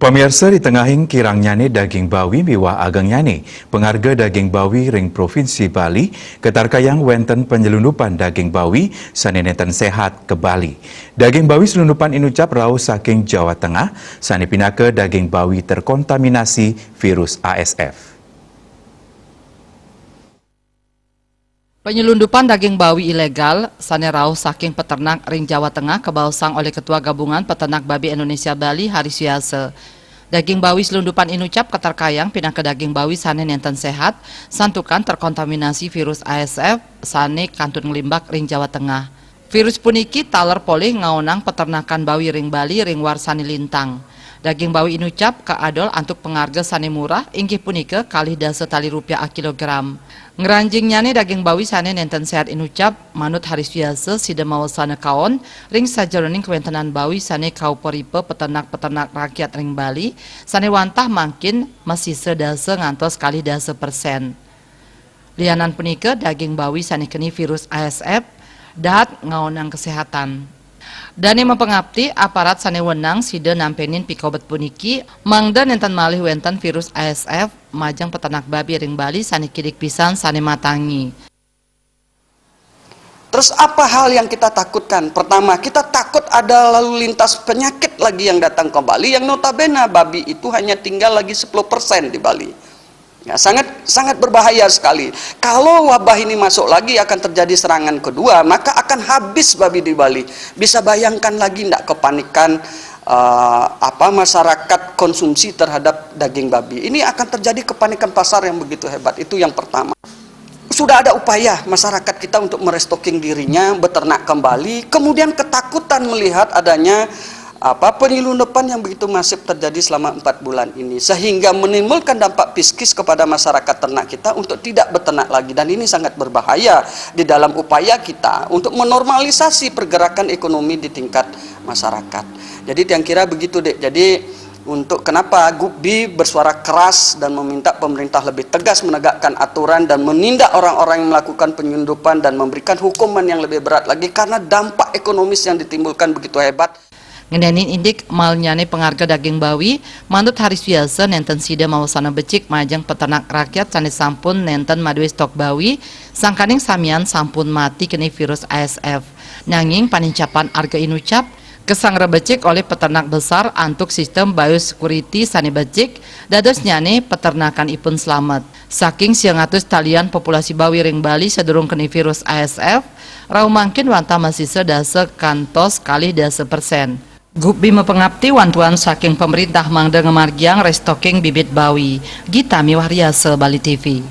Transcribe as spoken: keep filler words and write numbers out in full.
Pamirsa, di tengahing kirangnyane daging bawi miwah agengnyane, pangarga daging bawi ring Provinsi Bali katarkayang wenten panyelundupan daging bawi sane nenten sehat ka Bali. Daging bawi selundupan inucap rauh saking Jawa Tengah, sane pinaka daging bawi terkontaminasi virus A S F. Panyelundupan daging bawi ilegal sane rauh saking peternak ring Jawa Tengah kabaosang olih Ketua Gabungan Peternak Babi Indonesia Bali, Hari Suyasa. Daging bawi selundupan inucap katarkayang pinaka daging bawi sane nenten sehat, santukan terkontaminasi virus A S F sane kantun nglimbak ring Jawa Tengah. Virus puniki taler polih ngaonang peternakan bawi ring Bali ring warsane lintang. Daging bawi inucap kaadol antuk pangarga sane murah, inggih punika kalih dasa tali rupiah a kilogram. Ngranjingnyane daging bawi sane nenten sehat inucap, manut Hari Suyasa sida mawasana kaon ring sajeroning kawentenan bawi sane kauparipa peternak-peternak rakyat ring Bali, sane wantah mangkin masisa dasa ngantos kalih dasa persen. Lianan punika, daging bawi sane keni virus A S F dahat ngaonang kasehatan. Dane mapangapti, aparat sane wenang sida nampenin pikobet puniki, mangda nenten malih wenten virus A S F majeng peternak babi ring Bali sane kidik pisan sane matangi. Terus apa hal yang kita takutkan? Pertama, kita takut ada lalu lintas penyakit lagi yang datang ke Bali, yang notabene babi itu hanya tinggal lagi sepuluh persen di Bali. Ya, sangat, sangat berbahaya sekali. Kalau wabah ini masuk lagi, akan terjadi serangan kedua, maka akan habis babi di Bali. Bisa bayangkan lagi ndak kepanikan, eh, apa, masyarakat konsumsi terhadap daging babi. Ini akan terjadi kepanikan pasar yang begitu hebat. Itu yang pertama. Sudah ada upaya masyarakat kita untuk merestocking dirinya, beternak kembali, kemudian ketakutan melihat adanya, apa, penyelundupan yang begitu masif terjadi selama empat bulan ini, sehingga menimbulkan dampak psikis kepada masyarakat ternak kita untuk tidak beternak lagi, dan ini sangat berbahaya di dalam upaya kita untuk menormalisasi pergerakan ekonomi di tingkat masyarakat. Jadi, tiang kira begitu, Dek. Jadi, untuk kenapa Gubbi bersuara keras dan meminta pemerintah lebih tegas menegakkan aturan dan menindak orang-orang yang melakukan penyelundupan dan memberikan hukuman yang lebih berat lagi karena dampak ekonomis yang ditimbulkan begitu hebat. Ngenenin indik malnyane pangarga daging bawi, manut Hari Suyasa nenten sida mawasana becik majeng peternak rakyat sane sampun nenten madue stok bawi, sangkaning samian sampun mati keni virus A S F. Nanging panincapan arga inucap, kasanggra becik olih peternak besar antuk sistem biosecurity sane becik, dadosnyane peternakanipun slamet. Saking siang atus talian populasi bawi ring Bali sadurung keni virus A S F, rauh mangkin wantah masisa dasa kantos kalih dasa persen. Gubbi mapangapti wantuan saking pamerintah mangda ngamargiang restocking bibit bawi. Gita miwah Riasa, Bali T V.